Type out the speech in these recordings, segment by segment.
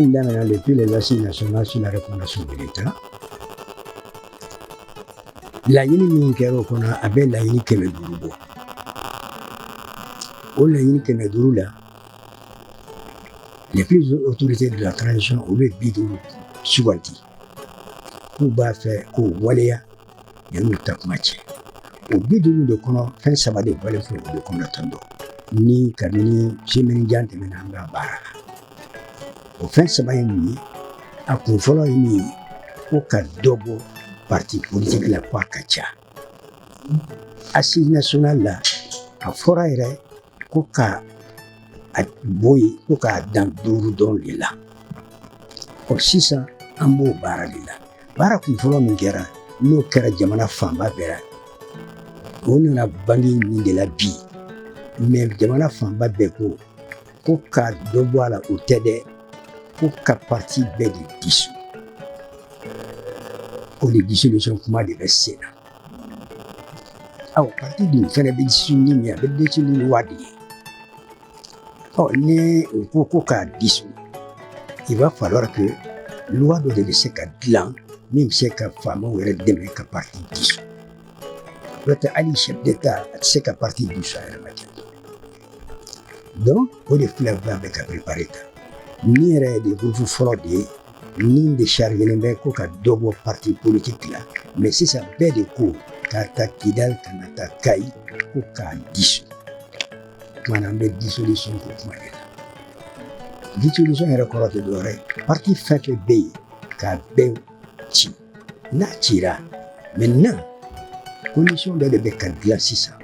Baara in daminɛna depuis les Assises nationales sur la refondation de l'État. Laɲini min kɛra o kɔnɔ, a bɛ laɲini 500 bɔ. O laɲini 500 la, les plus hautes autorités de la transition, olu ye 50 suganti k'u b'a fɛ k'o waleya yan'u ta kuma cɛ. O 50 de kɔnɔ, fɛn saba de bɔlen filɛ o de kɔnɔ tan dɔ ni kabini semaine jan tɛmɛna, an b'a baara la. O fɛn saba ye mun ye? A kun fɔlɔ ye min ye, ko ka dɔ bɔ parti politique la, ko a ka ca. Assise nationale la, a fɔra yɛrɛ ko ka a bɔ yen, ko k'a dan duuru dɔrɔn de la. Ɔ, sisan an b'o baara de la. Baara kun fɔlɔ min kɛra, n'o kɛra jamana fanba bɛɛ la, o nana bange nin de la bi. Mais jamana fanba bɛɛ ko ko ka dɔ bɔ a la, o tɛ dɛ, ko ka parti bɛɛ de dissous. O de dissolution kuma de bɛ sen na. Aw, parti dun fɛnɛ bɛ dissous ni min ye, a bɛ dissous ni loi de ye. Ɔ, ni u ko ko k'a dissous, il va falloir que loi dɔ de bɛ se ka dilan min bɛ se ka faamaw yɛrɛ dɛmɛ ka parti dissous. N'o tɛ, hali chef d'État a tɛ se ka parti dissous a yɛrɛ ma ten. Donc o de filɛ bɛ ka préparer tan. Min yɛrɛ de groupe fɔlɔ de ye min de chargé bɛ ko ka dɔ bɔ parti politique la. Mais sisan bɛɛ de ko k'a ta Kidali ka na taa Kayi, ko k'a dissous. Tuma na, an bɛ dissolution ko kuma de la. Dissolution yɛrɛ kɔrɔ tɛ dɔwɛrɛ ye, parti fɛn fɛn bɛ yen, k'a bɛɛ ci. N'a cira, maintenant condition dɔ de bɛ ka dilan sisan.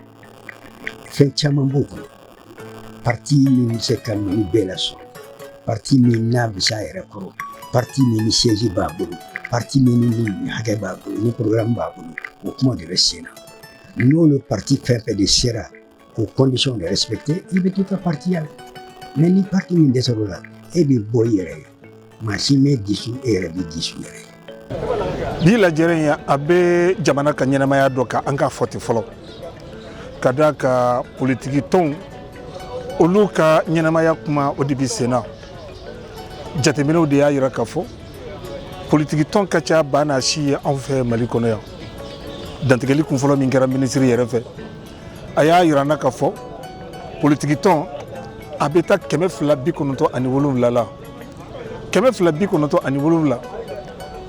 Fɛn caman b'o kɔnɔ: parti min bɛ se ka ninnu bɛɛ lasɔrɔ, parti min n'a bɛ se a yɛrɛ kɔrɔ, parti min ni siège b'a bolo, parti min ni hakɛ b'a bolo, ni programme b'a bolo, o kuma de bɛ sen na. N'olu parti fɛn fɛn de sera k'o condition de respecter, i bɛ to ka parti ya la. Mais ni parti min dɛsɛr'o la, e bɛ bɔ i yɛrɛ ye. Maa si m'e dissous, e yɛrɛ b'i dissous yɛrɛ ye. Bi lajɛrɛ in, a bɛ jamana ka ɲɛnamaya dɔ kan, an k'a fɔ ten fɔlɔ, ka d'a ka politiki tɔnw, olu ka ɲɛnamaya kuma, o de bi sen na. Jateminɛw de y'a yira k'a fɔ politiki tɔn ka ca ba n'a si ye anw fɛ Mali kɔnɔ yan. Dantigɛli kunfɔlɔ min kɛra minisiri yɛrɛ fɛ, a y'a yira n na k'a fɔ politiki tɔn a bɛ taa 297 la, 297.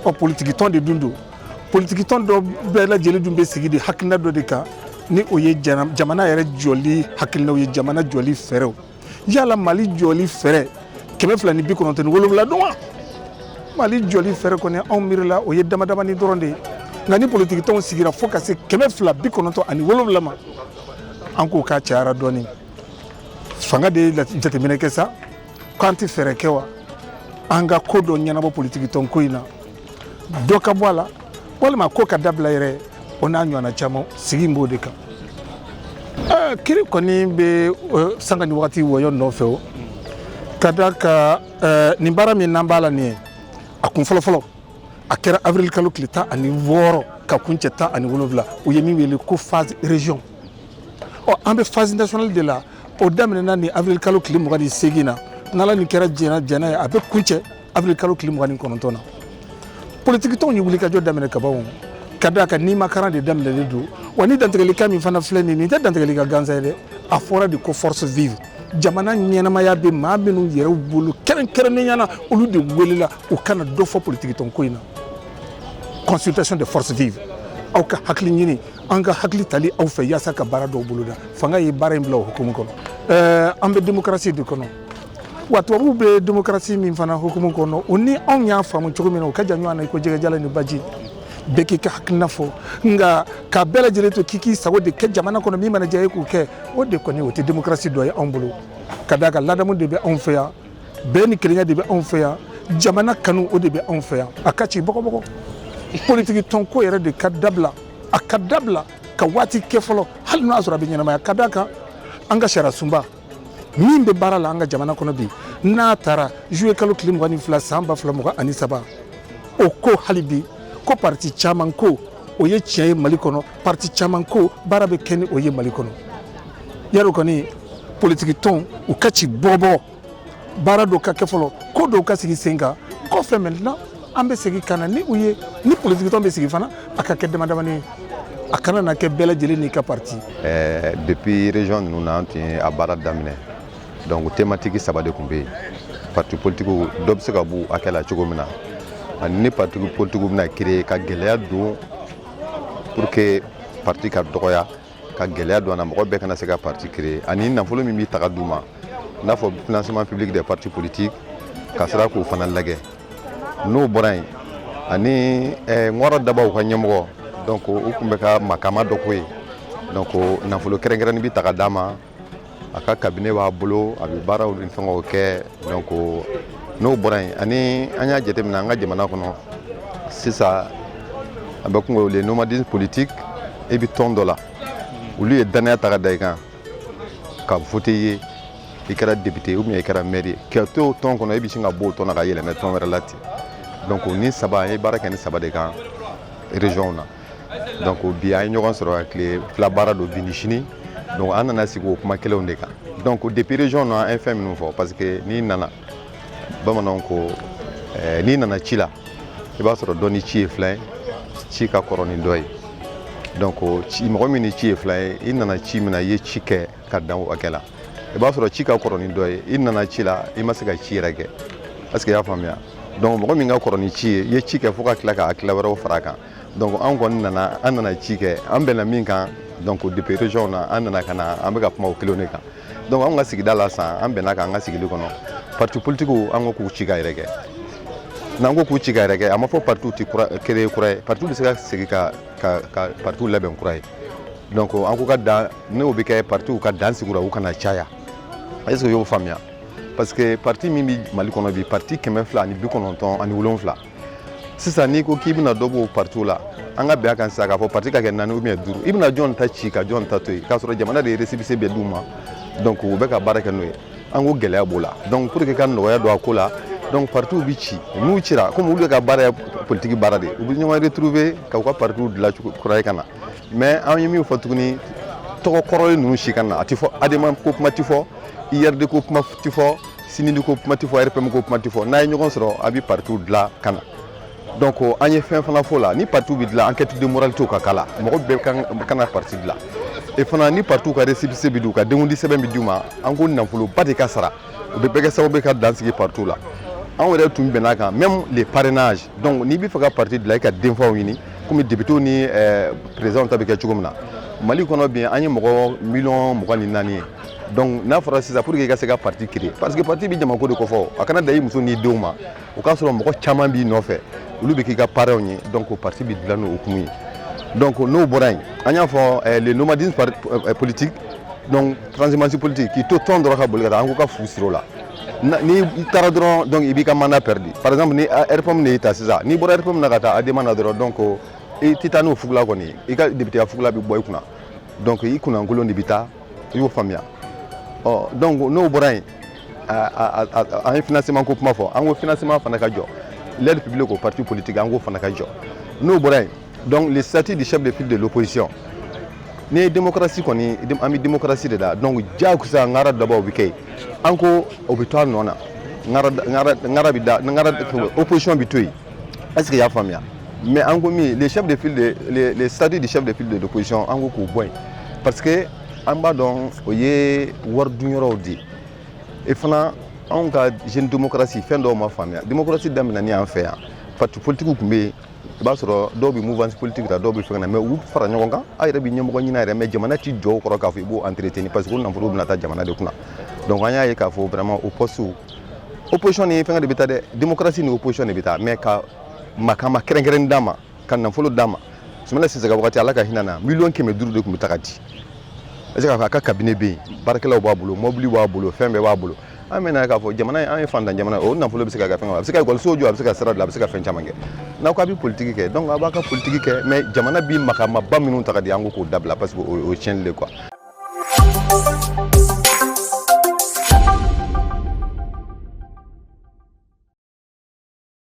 Ɔ, politiki tɔn de dun don. Politiki tɔn dɔ bɛɛ lajɛlen dun bɛ sigi de hakilina dɔ de kan, ni o ye jamana yɛrɛ jɔli hakilinaw ye, jamana jɔli fɛɛrɛw. Yala Mali jɔli fɛɛrɛ 297 don wa? Mali jɔli fɛɛrɛ kɔni, anw miirila o ye dama damani dɔrɔn de ye. Nka ni politiki tɔnw sigira fo ka se 297 ma, an k'o k'a cayara dɔɔni. Fanga de ye jateminɛ kɛ sa k'an tɛ fɛɛrɛ kɛ wa, an ka ko dɔ ɲɛnabɔ politiki tɔn ko in na, dɔ ka bɔ a la walima ko ka dabila yɛrɛ. O n'a ɲɔgɔnna caman, sigi b'o de kan. Kiri kɔni bɛ sanga ni wagati wɔyɔ nɔfɛ. O ka da ka nin baara min n'an b'a la nin ye, a kun fɔlɔ-fɔlɔ, a kɛra avril kalo tile 16 ka kun cɛ 17. U ye min wele ko phase région. Ɔ, an bɛ phase nationale de la. O daminɛna ni avril kalo tile 28 na. N'Ala nin kɛra jɛnna jɛnna ye, a bɛ kun cɛ avril kalo tile 29 na. Politiki tɔnw ye wulikajɔ daminɛ kaban, ka d'a kan n'i ma karan de daminɛlen don wa. Ni dantigɛlikan min fana filɛ nin, nin tɛ dantigɛli ka gansan ye dɛ. A fɔra de ko force vive, jamana ɲɛnamaya bɛ maa minnu yɛrɛ bolo, kɛrɛnkɛrɛnnenya la, olu de welela u kana dɔ fɔ politiki tɔn ko in na. Consultation de force vive, aw ka hakili ɲini, an ka hakili tali aw fɛ yaasa ka baara dɔw boloda. Fanga ye baara in bila o hukumu kɔnɔ. An bɛ démocratie de kɔnɔ wa. Tubabuw bɛ démocratie min fana hukumu kɔnɔ, o ni anw y'a faamu cogo min na, o ka jan ɲɔgɔn na i ko jɛgɛjalan ni baji. Bɛɛ k'i ka hakilina fɔ, nka k'a bɛɛ lajɛlen to k'i k'i sago de kɛ jamana kɔnɔ, min mana diya e k'o kɛ, o de kɔni, o tɛ démocratie dɔ ye anw bolo. Ka d'a kan ladamu de bɛ anw fɛ yan, bɛn ni kelenya de bɛ anw fɛ yan, jamana kanu, o de bɛ anw fɛ yan. A ka ci bɔgɔbɔgɔ, politiki tɔn ko yɛrɛ de ka dabila, a ka dabila ka waati kɛ fɔlɔ, hali n'o y'a sɔrɔ a bɛ ɲɛnamaya. Ka d'a kan an ka sariya sunba min bɛ baara la an ka jamana kɔnɔ bi, n'a taara juillet kalo tile 22 san 2023, o ko hali bi ko parti caman ko, o ye tiɲɛ ye Mali kɔnɔ. Parti caman ko baara bɛ kɛ ni o ye Mali kɔnɔ. Yarɔ kɔni, politiki tɔn u ka ci bɔbɔ. Baara dɔw ka kɛ fɔlɔ, ko dɔw ka sigi sen kan. Kɔfɛ maintenant, an bɛ segin ka na ni u ye. Ni politique tɔn bɛ sigi fana, a ka kɛ dama damani ye, a kana na kɛ bɛɛ lajɛlen n'i ka parti. Depuis région ninnu na, an tun ye a baara daminɛ. Donc thématique saba de tun bɛ yen: parti politique dɔ bɛ se ka b'u hakɛ la cogo min na, ani ni parti politique bɛna créer, ka gɛlɛya don pour que parti ka dɔgɔya, ka gɛlɛya don a na, mɔgɔ bɛɛ kana se ka parti créer, ani nafolo min bɛ ta ka d'u ma, n'a fɔ financement public des partis politiques, ka sera k'o fana lajɛ. N'o bɔra yen, ani ŋɔrɔ dabaw ka ɲɛmɔgɔ, donc u tun bɛ ka makama dɔ ko ye. Donc nafolo kɛrɛnkɛrɛnnin bɛ ta ka d'a ma, a ka cabinet b'a bolo, a bɛ baaraw ni fɛngɛw kɛ. Donc n'o bɔra yen, ani an y'a jateminɛ an ka jamana kɔnɔ sisan, a bɛ kun le nomadisme politique. E bɛ tɔn dɔ la, olu ye danaya ta ka da i kan ka voter i ye, i kɛra député ou bien i kɛra maire ye, k'i to tɔn kɔnɔ, e bɛ sin ka bɔ o tɔn na ka yɛlɛmɛ tɔn wɛrɛ la ten. Donc ni saba, an ye baara kɛ ni saba de kan région na. Donc bi, an ye ɲɔgɔn sɔrɔ ka tile 2 baara don, bi ni sini. Donc an nana sigi o kuma kelenw de kan. Donc depuis région na, an ye fɛn minnu fɔ, parce que n'i nana, bamananw ko n'i nana ci la, i b'a sɔrɔ dɔ ni ci ye fila ye, ci ka kɔrɔ ni dɔ ye. Donc ci, mɔgɔ min ni ci ye fila ye, i nana ci min na, i ye ci kɛ ka dan o hakɛ la. I b'a sɔrɔ ci ka kɔrɔ ni dɔ ye, i nana ci la, i ma se ka ci yɛrɛ kɛ. Est ce que i y'a faamuya? Donc mɔgɔ min ka kɔrɔ ni ci ye, i ye ci kɛ fo ka tila ka hakilila wɛrɛw fara a kan. Donc an kɔni nana, an nana ci kɛ, an bɛnna min kan. Donc depuis région na, an nana ka na, an bɛ ka kuma o kelenw de kan. Donc anw ka sigida la sisan, an bɛnna k'an ka sigili kɔnɔ, parti politique, an ko k'u ci ka yɛrɛ kɛ. N'an ko k'u ci ka yɛrɛ kɛ, a ma fɔ parti tɛ kura créer kura ye, parti bɛ se ka segin ka parti labɛn kura ye. Donc an ko ka dan, n'o bɛ kɛ, partiw ka dan sigi u la, u kana caya. Est ce que i y'o faamuya? Parce que parti min bɛ Mali kɔnɔ bi, parti 297. Sisan n'i ko k'i bɛna dɔ b'o partiw la, an ka bɛn a kan sisan k'a fɔ parti ka kɛ naani ou bien duuru, i bɛna jɔn ta ci ka jɔn ta to yen, k'a sɔrɔ jamana de ye récépissé bɛ d'u ma? Donc u bɛ ka baara kɛ n'o ye. An ko gɛlɛya b'o la. Donc pour que ka nɔgɔya don a ko la, donc partiw bi ci. N'u cira, komi olu ka baara ye politique baara de ye, u bɛ ɲɔgɔn retrouver ka u ka partiw dilan cogo kura ye ka na. Mais an ye min fɔ tuguni, tɔgɔ kɔrɔlen ninnu si ka na, a ti fɔ. ADEMA ko kuma ti fɔ, IRD ko kuma ti fɔ, SINIDI ko kuma ti fɔ, RPM ko kuma ti fɔ. N'a ye ɲɔgɔn sɔrɔ, a bɛ partiw dilan ka na. Donc an ye fɛn fana fɔ la: ni partiw bɛ dilan, enquête de moralité ka k'a la, mɔgɔ bɛɛ kan kana parti dilan. Et fana, ni partiw ka récépissé bɛ di u ka denkundi sɛbɛn bɛ d'u ma, an ko nafoloba de ka sara. O bɛ bɛɛ kɛ sababu ye ka dan sigi partiw la. Anw yɛrɛ tun bɛn'a kan, même les parrainages. Donc n'i bɛ fɛ ka parti dilan, i ka denfaw ɲini, komi député ni président ta bɛ kɛ cogo min na Mali kɔnɔ bi. An ye mɔgɔ miliyɔn 24 ye. Donc n'a fɔra sisan, pour que i ka se ka parti créer, parce que parti bɛ jamako de kɔfɔ, a kana da i muso n'i denw ma, o k'a sɔrɔ mɔgɔ caman b'i nɔfɛ, olu bɛ k'i ka parrainw ye. Donc o parti bɛ dilan n'o hukumu ye. Donc n'o bɔra yen, an y'a fɔ le nomadisme politique, donc transhumance politique, k'i to tɔn dɔrɔn ka boli ka taa, an ko ka fu siri o la. Ni i taara dɔrɔn, donc i b'i ka mandat perdu. Par exemple, ni RPM de y'i ta sisan, n'i bɔra RPM na ka taa ADEMA na dɔrɔn, donc i tɛ taa n'o fugula kɔni, i ka député ya fugula bɛ bɔ i kunna. Donc i kunnankolon de bɛ taa. I y'o faamuya? Ɔ, donc n'o bɔra yen, an ye financement ko kuma fɔ. An ko financement fana ka jɔ, l'aide publique au parti politique, an ko fana ka jɔ. N'o bɔra yen, donc le statut du chef de file de l'opposition. Ni ye démocratie kɔni, an bɛ démocratie de la. Donc diyagosa, ŋara dabaw bɛ kɛ yen. An ko o bɛ to a nɔ na, ŋara bɛ da ŋara, opposition bɛ to yen. Est ce que i y'a faamuya? Mais an ko min, les chefs de file de les statut du chef de file de l'opposition, an ko k'o bɔ yen, parce que an b'a dɔn o ye wari dunyɔrɔw de ye. Et fana, anw ka jeune démocratie, fɛn dɔw ma faamuya. Démocratie daminɛni an fɛ yan, parti politique tun bɛ yen. I b'a sɔrɔ dɔw bɛ mouvance politique la, dɔw bɛ fɛn na, mais u fara ɲɔgɔn kan, aw yɛrɛ bɛ ɲɛmɔgɔ ɲini a yɛrɛ. Mais jamana ti jɔ o kɔrɔ k'a fɔ i b'o entretenir, parce que o nafolo bɛna taa jamana de kunna. Donc an y'a ye k'a fɔ vraiment, o poste, opposition ni fɛngɛ de bɛ taa dɛ, démocratie ni opposition de bɛ taa. Mais ka makama kɛrɛnkɛrɛn d'a ma, ka nafolo d'a ma, Sumala Sise ka wagati, Ala ka hinɛ na, miliyɔn 500 de tun bɛ taga di. Est ce que a ka cabinet bɛ yen, baarakɛlaw b'a bolo, mobili b'a bolo, fɛn bɛɛ b'a bolo. An bɛna k'a fɔ jamana an ye fantan jamana, o nafolo bɛ se ka kɛ fɛn, a bɛ se ka ekɔliso jɔ, a bɛ se ka sira dilan, a bɛ se ka fɛn caman kɛ. N'aw k'a bɛ politiki kɛ, donc a b'a ka politiki kɛ, mais jamana bi makamaba minnu ta ka di, an ko k'o dabila, parce que o ye tiɲɛni de quoi.